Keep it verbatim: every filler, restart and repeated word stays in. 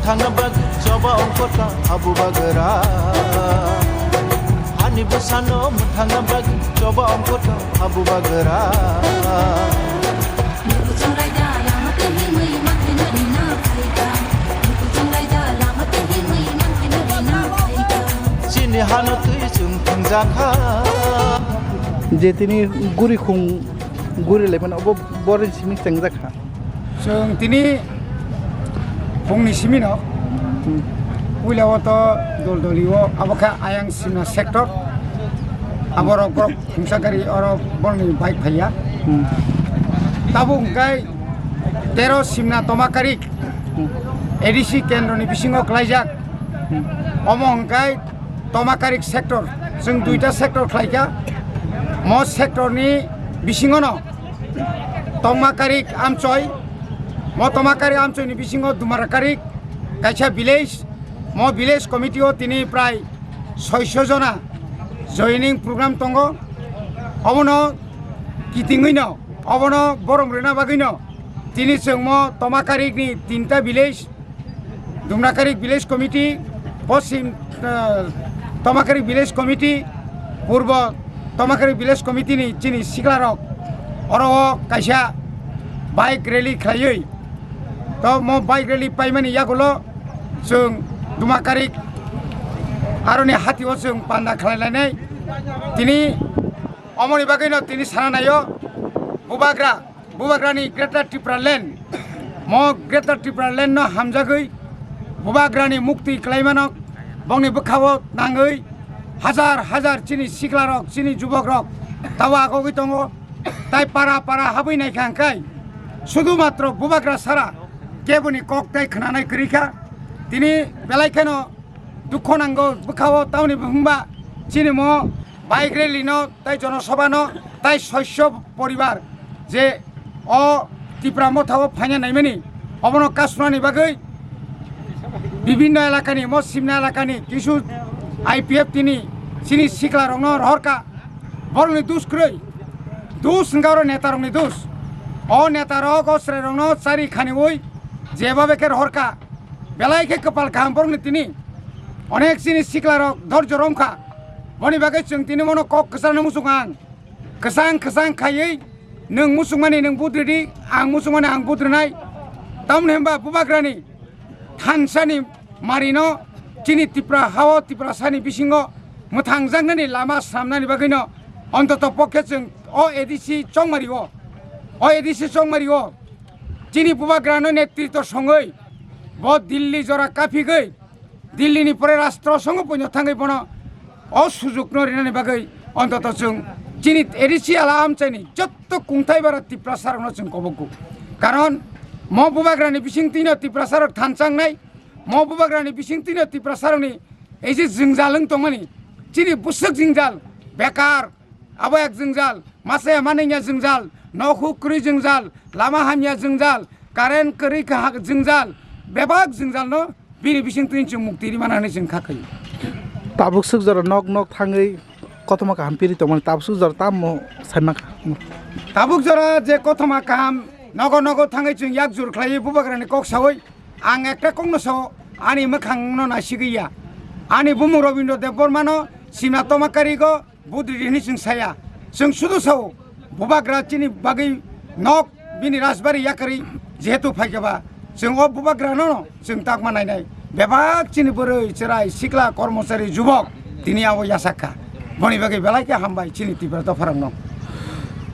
Thangna bagwi choba ongkota habu bagra. Ani bwsano mwthangna bagwi choba ongkota habu bagra. Chini hano twi chwng thwngjakha. Je tini guri khung guri laimani obo borini simi chengjakha. Chwng tini phungni simino puila o to dol doli o abo khe ayang simna sector. Aborok borok khungsa gari oro borokni bike phaiya. Tabuk hwnkhe tero simna Tomakarik A D C kendroni bisingo klaijak. Omo hwnkhe Tomakarik sector, chwng duita sector khlaikha. Mo sectorni bisingono Tomakarik amchoi, mo Tomakarik amchoini bisingo Dumarakarik kaisa village, mo village committee o tini prai soiso jona joining program tongo. Obono kitingwino, obono borom rwna bagwino tini chwng mo Tomakarikni tinta village, Dumnakarik Village Committee, Poschim, eh, Tomakarik Village Committee, Purbo Tomakarik Village Committee ni chini siklarok oro o kaisa bike rally khlaiwi, to mo bike rally paimani yagulo chwng Dumakarik aroni hati o chwng panda khlai lainai. Tini omoni bagwino tini sana naio Bubagra. Bubagrani Greater Tripura Land, mo Greater Tripura Land no hamjagwi Bubagrani mukti khlaimano bongni bwkhao nangwi hajar hajar chini siklarok, chini jubokrok tabo agogwi tongo. Tai para para habwi naikha hwnkhe sudu matro Bubagra sara keboni kok tai khwnanai kwrwi kha. Tini belai kheno dukho nango bwkhao, tamoni hwnba chini mo bike rally no tai jonosabha no tai soiso poribar je o Tipra Motha o phaina naimani, obono kasunani bagwi bibinno elakani, mo simna elakani kisu I P F T ni chini siklarokno rohorkha. Borokni dus kwrwi, dus wngkha oro netarokni dus. O netarok o chwrairokno chari khaniwi jebabe khe rohorkha. Belai khe kwpal kaham borokni tini. Onek chini siklarok dhorjo romkha. Boni bagwi chwng tini mono kok kwchangno muchungo ang. Kwchang kwchang khaiwi nwng muchungmani nwng budridi, ang muchungmani ang budrinai. Tamoni hwnba Bubagrani thansani marino chini Tipra hao Tiprasani bisingo mwthangjaknani lama swnamnani bagwino ontoto pokhe chwng o A D C chongmario, o A D C chongmario chini Bubagrano netritw songwi bo Dilli jora kaphigwi Dillini pore rastro songo poino thangwi bono o sujukno rinani bagwi ontoto chwng chini A D C ala amchaini jotto kungthai bara Tiprasarokno chwng kobokgo. Karon mo Bubagrani bisingtwino Tiprasarok thansangnai, mo Bubagrani bisingtwino Tiprasarokni ei je jwngjal wng tongmani, chini bwswk jwngjal, bekar, abo ek jwngjal, masa ya manwngya jwngjal, nok huk kwrwi jwngjal, lama hamya jwngjal, current kwrwi kahak jwngjal, bebak jwngjalno bini bisingtwi chwng mukti rimana hwnwi chwng kha khaio. Tabuk swk jora nok nok thangwi kothoma kaham piri tongmani, tabuk swk jora tamo saima kha. Tabuk jora je kothoma kaham nogo nogo thangwi chwng yak jur khlaiwi Bubagrani kok sawi, ang ekta kokno sao, ani mwkhangno naisigwi ya. Ani bumung Robindra Debbarmano simna toma karigo, budri hwnwi chwng saya. Chwng sudu sao, Bubagra chini bagwi nok bini rajbari yakarwi jehetu phaikha ba, chwng o Bubagrano chwng takma nainai. Bebak chini bwrwi, chwrai, sikla, kormochari, jubok tini abo yachak kha. Boni bagwi belai khe hambai chini Tipra dopharokno.